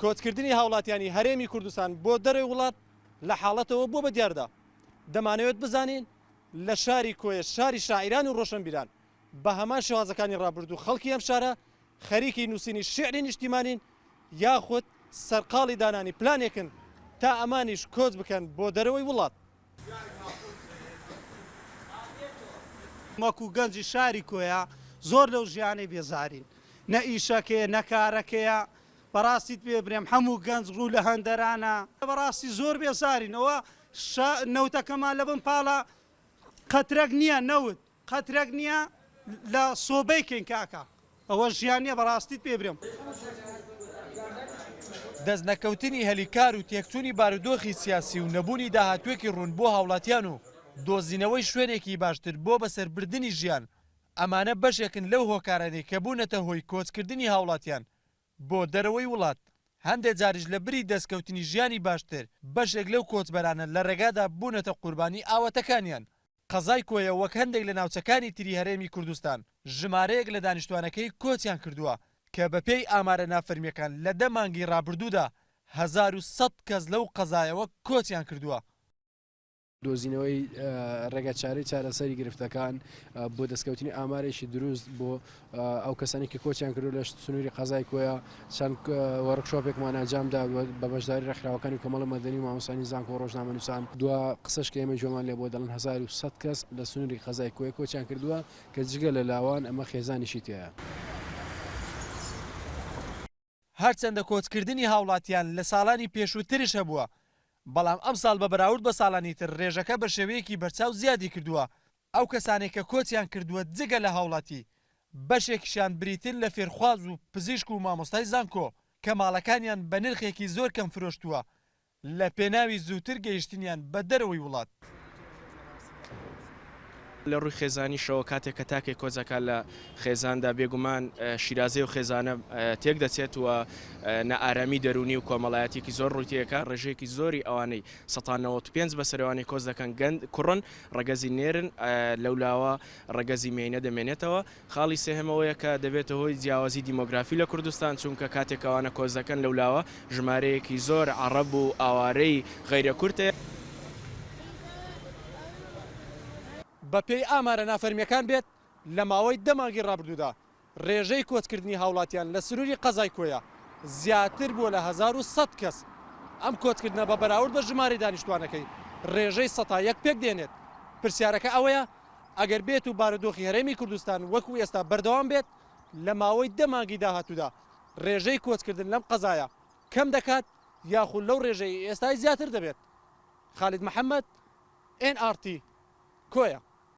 کۆچکردنی هاوڵاتیانی هەرێمی کوردستان بۆ دەرەوەی وڵات لە حاڵەتەوە بووە بە دیاردە. دەمانەوێت بزانین لە شاری کۆیە، شاری شاعیران و ڕۆشنبیران، بە هەمان شێوازەکانی ڕابردوو خەڵکی ئەم شارە خەریکی نووسینی شیعری نیشتیمانین یاخود سەرقاڵی دانانی پلانێکن تا ئەمانیش کۆچ بکەن بۆ دەرەوەی وڵات. وەکو گەنجی شاری کۆیە زۆر لەو ژیانەی بێزارین نە ئیشەکەیە نە کارەکەیە بەڕاستیت پێ برێم هەموو گەنج ڕوو لە هەندەرانە. بەڕاستی زۆر بێزارین ئەوە نەوتەکەمان لەبن پاڵە قەترەک نییە نەوت قەترەک نییە لە سۆبەی کەین کاکە ئەوە ژیان نییە بەڕاستیت پێ برێم. دەستنەکەوتنی هەلی کار و تێکچوونی بارودۆخی سیاسی و نەبوونی داهاتووێکی ڕوون بۆ هاوڵاتیان و دۆزینەوەی شوێنێکی باشتر بۆ بەسەربردنی ژیان، ئەمانە بەشێکن لەو هۆکارانەی کە بوونەتە هۆی کۆچکردنی هاوڵاتیان بۆ دەرەوەی وڵات، هەندێ جاریش لە بری دەستکەوتنی ژیانی باشتر، بەشێک لەو کۆچبەرانە لە ڕێگادا بوونەتە قوربانی ئاواتەکانیان. قەزای کۆیە وەک هەندێک لە ناوچەکانی تری هەرێمی کوردستان، ژمارەیەک لە دانیشتوانەکەی کۆچیان کردووە، کە بەپێی ئامارە نافەرمییەکان لە دە مانگی ڕابردوودا 1100 کەس لەو قەزایەوە کۆچیان کردووە. دۆزینەوەی ڕێگەچارەی چارەسەری گرفتەکان بۆ دەستکەوتنی ئامارێکی دروست بۆ ئەو کەسانی کە کۆچیان کردو لە سنووری قەزای کۆیە چەند وەرکشۆپێکمان ئەنجامدا بە بەشداری ڕێکخراوەکانی کۆمەڵی مەدەنی و مامۆستایانی زانکۆ و ڕۆژنامەنووسان. دوا قسەش کە ئێمە گوێمان لێ بووە دەڵێن 1100 کەس لە سنووری قەزای کۆیە کۆچیان کردووە کە جگە لە لاوان ئەمە خێزانیشی تیایە. هەرچەندە کۆچکردنی هاوڵاتیان لە ساڵانی پێشووترش هەبووە، بەڵام ئەمساڵ بە بەراورد بە ساڵانی تر رێژەکە بە شێوەیەکی بەرچاو زیادی کردووە، ئەو کەسانەی کە کۆچیان کردووە جگە لە هاوڵاتی، بەشێکیشیان بریتین لە فێرخواز و پزیشک و مامۆستای زانکۆ، کە ماڵەکانیان بە نرخێکی زۆر کەم فرۆشتووە لە پێناوی زووتر گەیشتنیان بە دەرەوەی وڵات. لە ڕووی خێزانیشەوە کاتێک کە تاکێک کۆچ دەکات لە خێزاندا بێگومان شیرازەی ئەو خێزانە تێک دەچێت و نائارامی دەروونی و کۆمەڵایەتیەکی زۆر ڕووی تێکا ڕێژەیەکی زۆری ئەوانەی 95% بەسەر ئەوانەی کۆچ دەکەن گەند کوڕن ڕەگەزی نێرن لەولاوە ڕەگەزی مێینە دەمێنێتەوە خاڵی سێهەم ئەوەیە کە دەبێتە هۆی جیاوازی دیمۆگرافی لە کوردستان، چونکە کاتێک ئەوانە کۆچ دەکەن لەولاوە ژمارەیەکی زۆر عەڕەب و ئاوارەی غەیرە کورد هەیە. بەپێی ئامارە نافەرمییەکان بێت، لە ماوەی دە مانگی ڕابردوودا ڕێژەی کۆچکردنی هاوڵاتیان لە سنووری قەزای کۆیە زیاتر بووە لە 1100 کەس، ئەم کۆچکردنە بە بەراورد بە ژمارەی دانیشتووانەکەی ڕێژەی سەتا یەک پێکدێنێت، پرسیارەکە ئەوەیە ئەگەر بێت و بارودۆخی هەرێمی کوردستان وەکو ئێستا بەردەوام بێت، لە ماوەی دە مانگی داهاتوودا رێژەی کۆچکردن لەم قەزایە کەم دەکات یاخود لەو رێژەیەی ئێستای زیاتر دەبێت؟ خالید محەمەد، ئێن ئاڕ تی، کۆیە.